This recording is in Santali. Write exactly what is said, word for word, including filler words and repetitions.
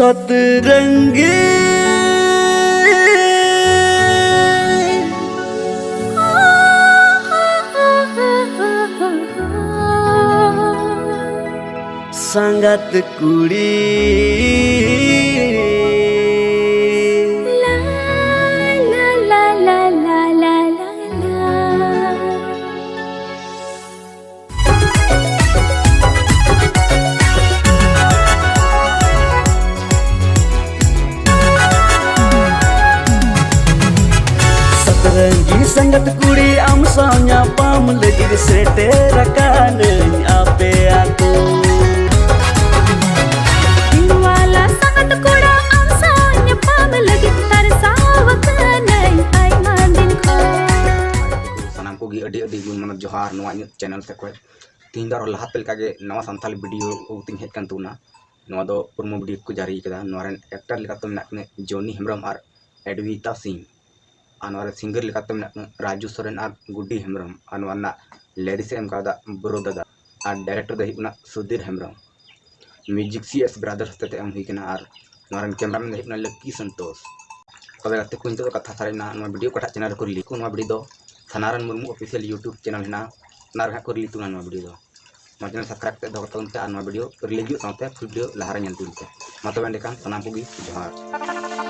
ᱥᱚᱛᱨᱚᱝᱜᱤ ᱥᱟᱸᱜᱟᱛ ᱠᱩᱲᱤ᱾ ᱞᱟ, ᱞᱟ, ᱞᱟ᱾ ᱥᱟᱛᱨᱟᱝᱜᱤ ᱥᱟᱸᱜᱟᱛ ᱠᱩᱲᱤ, ᱟᱢ ᱥᱟᱶ ᱧᱟᱯᱟᱢ ᱞᱟᱹᱜᱤᱫ ᱥᱮᱴᱮᱨ ᱟᱠᱟᱱᱟᱹᱧ ᱟᱯᱮ ᱟᱹᱛᱩ᱾ ᱵᱤᱨᱣᱟᱞᱟ ᱥᱟᱸᱜᱟᱛ ᱠᱚᱲᱟ, ᱟᱢ ᱥᱟᱶ ᱧᱟᱯᱟᱢ ᱞᱟᱹᱜᱤᱫ ᱛᱟᱨᱥᱟᱣ ᱟᱠᱟᱱᱟᱹᱧ ᱟᱭᱢᱟ ᱫᱤᱱ ᱠᱷᱚᱱ᱾ ᱥᱟᱱᱟᱢ ᱠᱚᱜᱮ ᱟᱹᱰᱤ ᱟᱹᱰᱤ ᱜᱩᱱ ᱢᱟᱱᱟᱣ ᱡᱚᱦᱟᱨ ᱱᱚᱣᱟ ᱤᱧᱟᱹᱜ channel ᱥᱮᱫ ᱠᱷᱚᱱ᱾ ᱛᱤᱦᱤᱧ ᱫᱚ ᱟᱨᱦᱚᱸ ᱞᱟᱦᱟᱛᱮ ᱞᱮᱠᱟᱜᱮ ᱱᱟᱣᱟ ᱥᱟᱱᱛᱟᱲᱤ video ᱟᱹᱜᱩ ᱠᱟᱛᱮᱧ ᱦᱮᱡ ᱟᱠᱟᱱ ᱛᱟᱵᱚᱱᱟ᱾ ᱱᱚᱣᱟ ᱫᱚ promo video ᱠᱚ ᱡᱟᱹᱨᱤ ᱟᱠᱟᱫᱟ᱾ ᱱᱚᱣᱟ ᱨᱮᱱ actor ᱞᱮᱠᱟᱛᱮ ᱢᱮᱱᱟᱜ ᱠᱤᱱᱟ ᱡᱚᱱᱤ ᱦᱮᱢᱵᱨᱚᱢ ᱟᱨ ᱮᱰᱣᱤᱛᱟ ᱥᱤᱝ᱾ ᱟᱨ ᱱᱚᱣᱟ ᱨᱮ singer ᱞᱮᱠᱟᱛᱮ ᱢᱮᱱᱟᱜ ᱠᱤᱱᱟ ᱨᱟᱡᱩ ᱥᱚᱨᱮᱱ ᱟᱨ ᱜᱩᱰᱤ ᱦᱮᱢᱵᱨᱚᱢ᱾ ᱟᱨ ᱱᱚᱣᱟ ᱨᱮᱱᱟᱜ lyrics ᱮ ᱮᱢ ᱠᱟᱣᱫᱟ ᱵᱨᱳ ᱫᱟᱫᱟ᱾ ᱟᱨ director ᱫᱚ ᱦᱩᱭᱩᱜ ᱠᱟᱱᱟ Sudhir Hembrom. Music C S Brothers ᱦᱚᱛᱮᱛᱮ ᱮᱢ ᱦᱩᱭ ᱠᱟᱱᱟ ᱟᱨ ᱱᱚᱣᱟ ᱨᱮᱱ cameraman ᱫᱚ ᱦᱩᱭᱩᱜ ᱠᱟᱱᱟ ᱞᱟᱠᱤ ᱥᱚᱱᱛᱳᱥ᱾ ᱛᱚᱵᱮ ᱜᱟᱛᱮ ᱠᱚ, ᱱᱤᱛᱚᱜ ᱫᱚ ᱠᱟᱛᱷᱟ ᱥᱟᱨᱮᱡ ᱮᱱᱟ, ᱱᱚᱣᱟ video ᱚᱠᱟᱴᱟᱜ channel ᱨᱮᱠᱚ release ᱠᱚ, ᱱᱚᱣᱟ video ᱫᱚ ᱥᱟᱱᱟᱨᱟᱢ ᱢᱩᱨᱢᱩ official YouTube channel ᱦᱮᱱᱟᱜᱼᱟ, ᱚᱱᱟ ᱨᱮ ᱦᱟᱸᱜ ᱠᱚ release ᱛᱟᱵᱚᱱᱟ ᱱᱚᱣᱟ video ᱫᱚ᱾ ᱱᱚᱣᱟ channel subscribe ᱠᱟᱛᱮ ᱫᱚᱦᱚ ᱠᱟᱛᱟᱵᱚᱱ ᱯᱮ ᱟᱨ ᱱᱚᱣᱟ video release ᱦᱩᱭᱩᱜ ᱥᱟᱶᱛᱮ full video ᱞᱟᱦᱟᱨᱮ ᱧᱮᱞ ᱛᱟᱵᱚᱱ ᱯᱮ᱾ ᱢᱟ ᱛᱚᱵᱮ ᱮᱸᱰᱮᱠᱷᱟᱱ ᱥᱟᱱᱟᱢ ᱠᱚᱜᱮ ᱡᱚᱦᱟᱨ᱾